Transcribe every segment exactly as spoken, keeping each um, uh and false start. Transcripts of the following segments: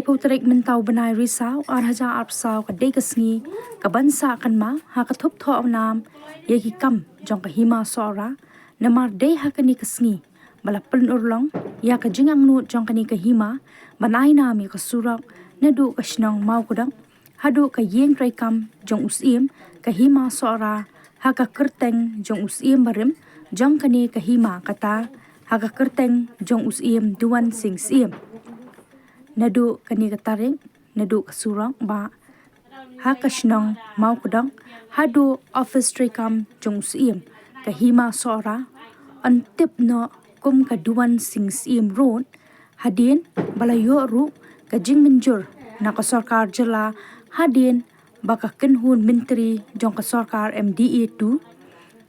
Laiphew tarik mynta u bnai Risaw ar hajar arphew saw ka dei ka sngi kaban sah kynmaw ha ka thup thoh nam ïa ki kam jong ka Hima Sohra, namar dei ha kane ka sngi ba la pynurlong ïa ka jingangnud jong kane ka hima ban ai nam ïa ka surok naduh ka shnong Mawkdok haduh ka ïing treikam jong u Syiem ka Hima Sohra ha ka kyrteng jong u Syiem barim jong kane ka hima, kata ha ka kyrteng jong u Syiem Duan Sing Syiem. Naduh kane ka tarik, naduh ka surok ba ha ka shnong Mawkdok haduh office treikam jong u Syiem ka Hima Sohra, yn tip noh kum ka Duan Sing Syiem Road, hadien ba la ïoh ruh ka jingmynjur na ka sorkar jylla, hadien ba ka kynhun myntri jong ka sorkar M D A two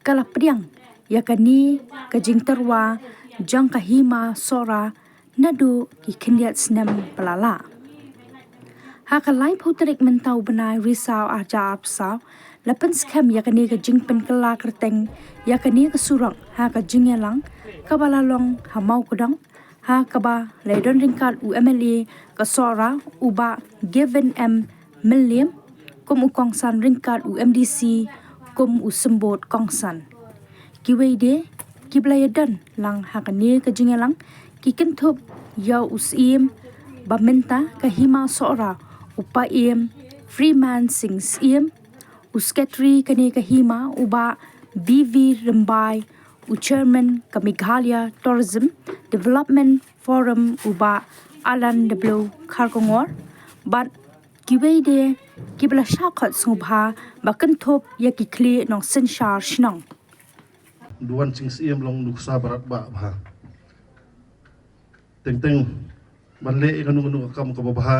ka la pdiang ïa kane ka jingtyrwa jong ka Hima Sohra naduh ki khyndiat snem ba la lah. Ha ka laiphew tarik mynta u bnai Risaw ar hajar arphew saw la pynskhem ïa kane ka jingpynkylla kyrteng ïa kane ka surok ha ka jingïalang kaba la long ha Mawkdok, ha kaba la don ryngkat u M L A ka Sohra u Bah Gavin M Mylliem kum u kongsan ryngkat u M D C kum u symbud kongsan. Kiwei de kiba la ïadon lang ha kane ka jingïalang ki kynthup ïa u Syiem ba mynta ka Hima Sohra u Paiem Freeman Sing Syiem, u Secretary kane ka hima u Bah B V Rymbai, u Chairman ka Meghalaya Tourism Development Forum u Bah Alan W Kharkongor, bad kiwei de kiba la shah khot sngewbha ba kynthup ïa ki khlieh nongsynshar shnong. Duan Sing Syiem long nuksa barat ba bha. Teng teng ban leh ïa kano kano ka kam kaba bha,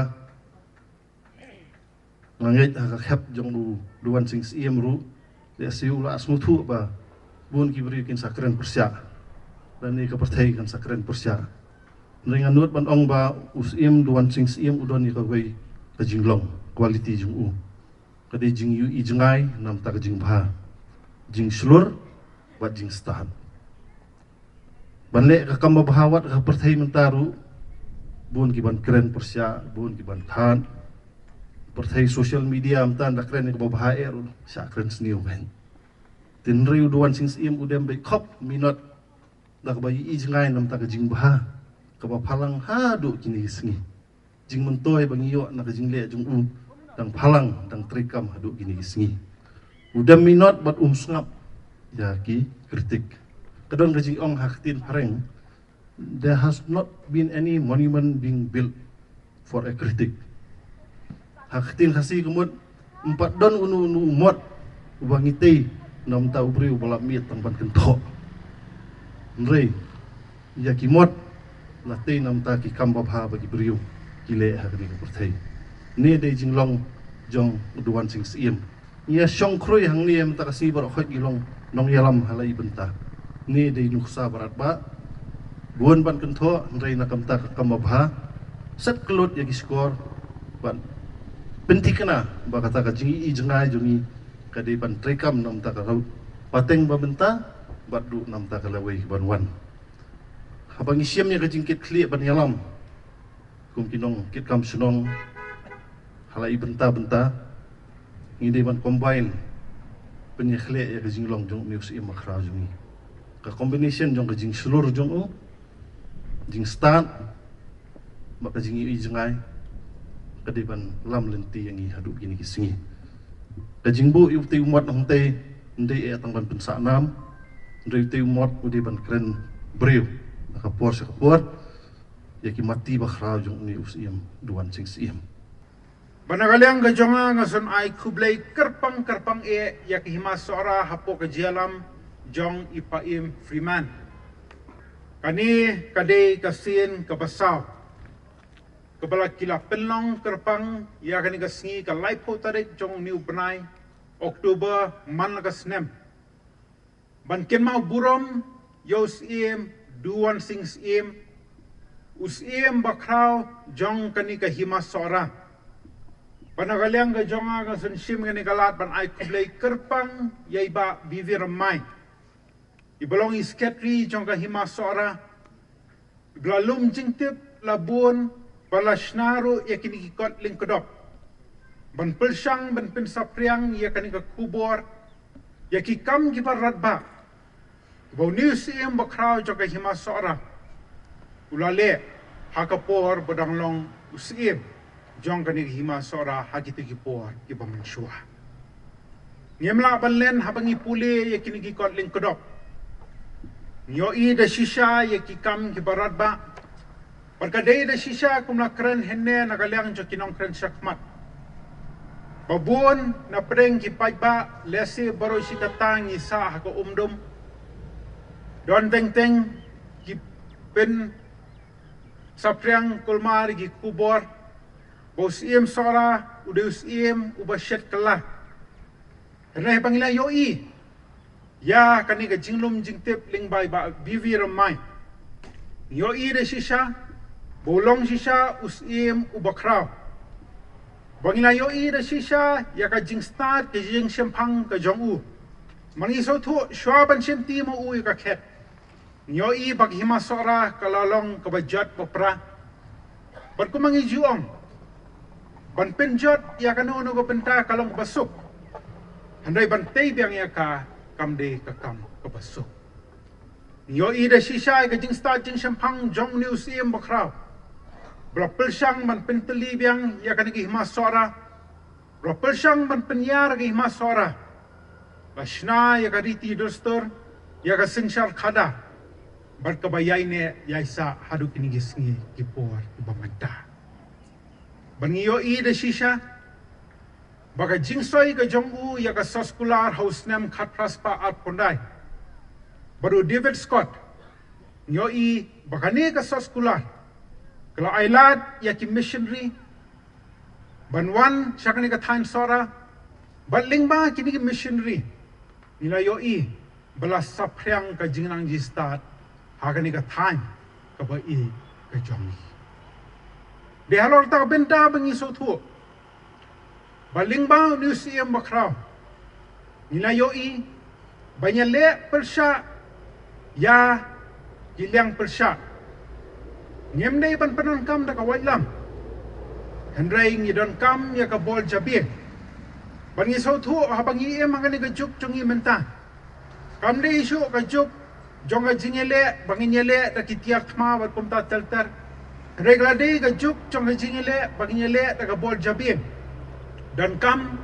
nga ngeit ha ka khep jong u Duan Sing Syiem ruh, lehse u la sngewthuh ba bun ki briew kin sa kren pyrshah, lane ka pyrthei kan sa kren pyrshah. Hynrei nga nud ban ong ba u Syiem Duan Sing Syiem u don ïa kawei ka jinglong, quality jong u. Ka dei jingïohi jngai namar ka jingbha, jingshlur bad jingstad. Ban leh ka kam ba bha wat ha ka pyrthei mynta ruh, bun ki ban kren pyrshah, bun ki ban khat. Pyrthei social media mynta da kren ïa kaba bha eh ruh shah kren sniew bha. Hynrei u Duan Sing Syiem u dem beit khop minot da kaba ïohi jngai namar ka jingbha kaba phalang haduh kine ki sngi. Jingmyntoi ba ngi ïoh na ka jingleh jong u dang phalang, dang treikam haduh kine ki sngi. U dem minot bad um sngap ïa ki kritik. Ka don ka jingong ha ka ktien phareng, "There has not been any monument being built for a critic." Ha ka ktien Khasi ka mut, "Ym pat don uno uno u mot uba ngi tei namar u briew uba la miet tang ban kynthoh." Hynrei ïa ki mot la tei namar ki kam ba bha ba ki briew ki leh ha kane ka pyrthei. Ne dei jinglong jong u Duan Sing Syiem. Ngi ïa shong khrui hangne mynta ka sngi baroh khoit ngi long nongïalam ha la i bynta. Ne dei nuksa barat ba bun ban kynthoh, hynrei na ka bynta ka kam ba bha, set kyllut ïa ki shkor ban pynthikna ba kata ka jingïohi jngai jong ngi ka dei ban treikam namar ka rud pateng ba mynta bad ruh namar ka lawei ban wan. Haba ngi shim ïa ka jingkit khlieh ban ïalam kum ki nongkitkam shnong ha la i bynta bynta, ngi dei ban combine ban ïa khleh ïa ka jinglong jong une u Syiem bakhraw jong ngi. Ka combination jong ka jingshlur jong u, jingstad bad ka jingïohi jngai ka dei ban lam lynti ïa ngi haduh kine ki sngi. Ka jingbuh ïa utei u mot hangtei ym dei eh tang ban pynsah nam, hynrei utei u mot u dei ban kren briew na ka por sha ka por ïa ki mati bakhraw jong une u Syiem Duan Sing Syiem. Ba na ka liang ka jong nga, nga sngewbha ai khublei kyrpang kyrpang eh ïa ka Hima Sohra hapoh ka jingïalam jong i Paiem Freeman. Kane ka dei ka sien kaba saw kaba la ki la pynlong kyrpang ïa kane ka sngi ka laiphew tarik jong une u bnai October man la ka snem. Ban kynmaw burom ïa u Syiem Duan Sing Syiem, u Syiem bakhraw jong kane ka Hima Sohra. Ba na ka liang ka jong nga, nga sngewbha shim kane ka lad ban ai khublei kyrpang ïa i Bah B V Rymbai, iba long i Secretary jong ka Hima Sohra, iba la lum jingtip la bun Ba la shna ruh ïa kine ki kot lyngkdop ban pyrshang ban pynsaphriang ïa kane ka khubor, ïa ki kam kiba radbah ba une u Syiem bakhraw jong ka Hima Sohra u la leh ha ka por ba dang long u Syiem jong kane ka Hima Sohra ha kito ki por kiba mynshuwa. Ngim lah ban len haba ngi pule ïa kine ki kot lyngkdop. Ngi ïohi da shisha ïa ki kam kiba radbah. Bad ka dei da shisha kumba la kren hynne na ka liang jong ki nongkren shakhmat. Ba bun na pdeng ki paidbah, lehse baroh shi katta ngi sah ha ka umdum. Don teng teng ki pynsaphriang kulmar ïa ki khubor ba u Syiem Sohra u dei u Syiem uba shet kylla. Hynrei ba ngi la ïohi ïa kane ka jinglum jingtip lyngba i Bah B V Rammai, ngi ïohi da shisha ba u long shisha u Syiem uba khraw. Ba ngi la ïohi da shisha ïa ka jingstad ka jingshemphang ka jong u. Ba ngi sngewthuh shuwa ban shimti ma u ïa ka khet, ngi ïohi ba ka Hima Sohra ka la long kaba jot ba pra. Bad kumba ngi ju ong, ban pynjot ïa kano kano ka bynta ka long kaba suk, hynrei ban tei biang ïa ka kam dei ka kam kaba suk. Ngi ïohi da shisha ïa ka jingstad jingshemphang jong une u Syiem bakhraw ba la pyrshang ban pyntylli biang ïa kane ka Hima Sohra, ba la pyrshang ban pynïar ka Hima Sohra, ba la shna ïa ka riti dustur, ïa ka synshar khadar, bad kaba ïaineh ïaisah haduh kine ki sngi ki por kiba mynta. Ba ngi ïohi da shisha ba ka jingsoi ka jong u ïa ka soskular ha u snem khatphra spah arphew khyndai bad u David Scott, ngi ïohi ba kane ka soskular ka la ailad ïa ki missionary ban wan sha kane ka thaiñ Sohra. Bad lyngba kine ki missionary ngi la ïohi ba la saphriang ka jingnang jingstad ha kane ka thaiñ kaba ïeit ka jong ngi. Dei halor kata ka bynta ba ngi sngewthuh ba lyngba une u Syiem bakhraw ngi la ïohi ba ngi ïaleh pyrshah ïa ki liang pyrshah. Ngim dei ban pyndonkam da ka waitlam, hynrei ngi donkam ïa ka bor jabieng. Ba ngi sngewthuh haba ngi im ha kane ka juk jong ngi mynta, kam dei shuh ka juk jong ka jingïaleh ba ngin ïaleh da ki tiar thma bad kumta ter ter. Hynrei ka la dei ka juk jong ka jingïaleh ba ngin ïaleh da ka bor jabieng. Donkam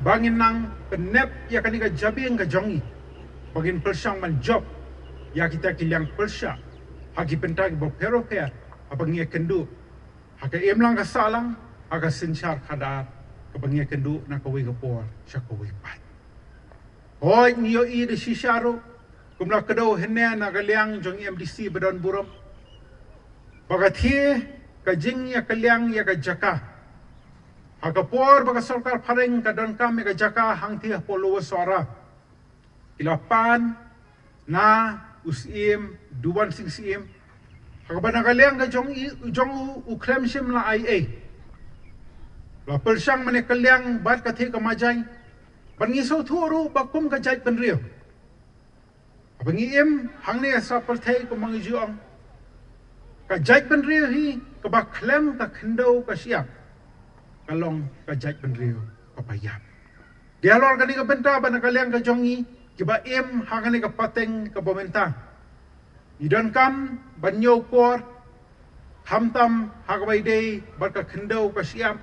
ba ngin nang pynnep ïa kane ka jabieng ka jong ngi, ba ngin pyrshang ban jop ïa kita ki liang pyrshah ha ki bynta kiba pher ba pher, haba ngi ïakynduh ha ka imlang ka sahlang, ha ka synshar khadar, kaba ngi ïakynduh na kawei ka por sha kawei pat. Hooid, ngi ïohi da shisha ruh, kumba la kdew hynne na ka liang jong i M D C ba don burom, ba ka thie ka jingïakylliang ïa ka jaka. Ha ka por ba ka sorkar phareng ka donkam ïa ka jaka hangthie hapoh Lower Sohra, ki la pan na u Syiem Duwan Sing Syiem, ha kaba na ka liang ka jong i, jong u, u khlem shym la ai ei. La pyrshang ban ïakylliang bad ka thie ka majai. Bad ngi sngewthuh ruh ba kum ka jaitbynriew, haba ngi im hangne ha sla pyrthei kumba ngi ju ong, ka jaitbynriew hi kaba khlem ka khyndew ka shyiap ka long ka jaitbynriew kaba ïap. Dei halor kane ka bynta ba na ka liang ka jong ngi kiba im ha kane ka pateng kaba mynta, ngi donkam ban ñiewkor, khamtam ha kaba ïadei bad ka khyndew ka shyiap.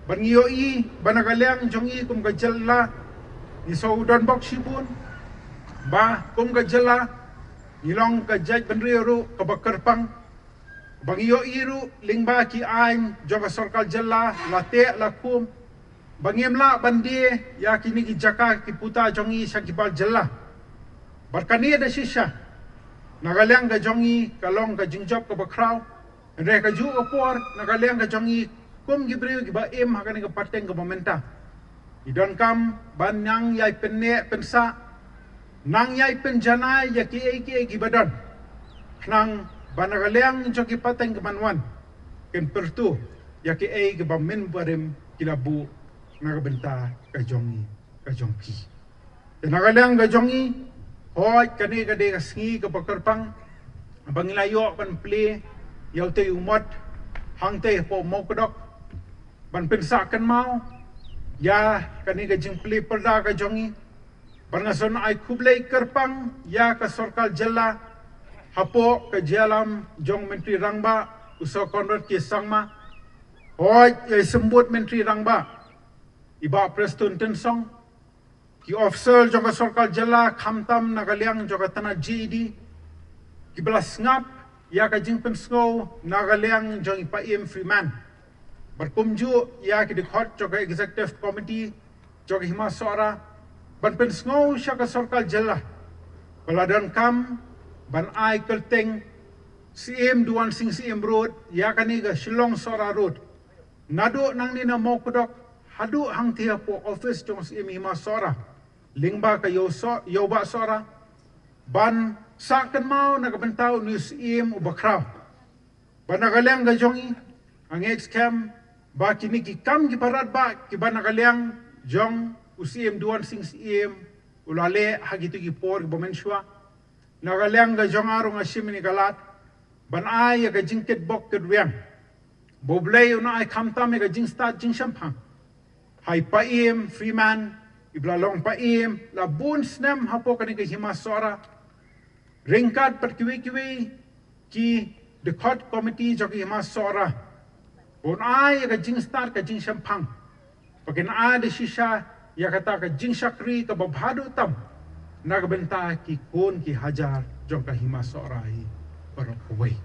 Bad ngi ïohi ba na ka liang jong ngi kum ka jylla, ngi shu don bok shibun ba kum ka jylla ngi long ka jaitbynriew ruh kaba kyrpang. Ba ngi ïohi ruh lyngba ki aiñ jong ka sorkar jylla, la teh la khum, ba ngim lah ban die ïa kine ki jaka ki puta jong ngi sha ki bar jylla. Bad kane da shisha, na ka liang ka jong ngi ka long ka jingjop kaba khraw. Hynrei kajuh ka por, na ka liang ka jong ngi kum ki briew kiba im ha kane ka pateng kaba mynta, ngi donkam ban nang ïai pynneh pynsah, nang ïai pynjanai ïa kiei kiei kiba don, khnang ba na ka liang jong ki pateng kiban wan kin pyrto ïa kiei kiba mynbarim ki la buh na ka bynta ka jong ngi, ka jong phi. Te na ka liang ka jong ngi, hooid, kane ka dei ka sngi kaba kyrpang ba ngi la ïoh ban plie ïa utei u mot hangtei hapoh Mawkdok ban pynsah kynmaw ïa kane ka jingplie pyrda ka jong ngi. Bad nga sngew ai khublei kyrpang ïa ka sorkar jylla hapoh ka jingïalam jong Myntri Rangbah u Sir Conrad K Sangma, hooid ïa i Symbud Myntri Rangbah i Bah Prestone Tynsong, ki officer jong ka sorkar jylla khamtam na ka liang jong ka tnat J A D, kiba la sngap ïa ka jingpynsngew na ka liang jong i Paiem Freeman, bad kumjuh ïa ki dkhot jong ka executive committee jong ka Hima Sohra, ban pynsngew sha ka sorkar jylla ba la donkam ban ai kyrteng Syiem Duan Sing Syiem Road ïa kane ka Shillong Sohra Road, naduh nangne na Mawkdok haduh hangtei hapoh office jong Syiem Hima Sohra lyngba ka Ïew Soh-, Ïewbah Sohra, ban sah kynmaw na ka bynta une u Syiem uba khraw. Bad na ka liang ka jong ngi, nga ngeit skhem ba kine ki kam kiba radbah kiba na ka liang jong u Syiem Duan Sing Syiem u la leh ha kito ki por kiba mynshuwa, na ka liang ka jong nga ruh nga shim ïa kane ka lad ban ai ïa ka jingkitbok kitrwiang ba U Blei un ai khamtam ïa ka jingstad jingshemphang ha i Paiem Freeman, iba la long Paiem la bun snem hapoh kane ka Hima Sohra, ryngkat bad kiwei kiwei ki dkhot committee jong ka Hima Sohra, ba un ai ïa ka jingstad ka jingshemphang, ba kin ai da shisha ïa kata ka jingshakri kaba bha duh tam na ka bynta ki khun ki hajar jong ka Hima Sohra hi baroh kawei.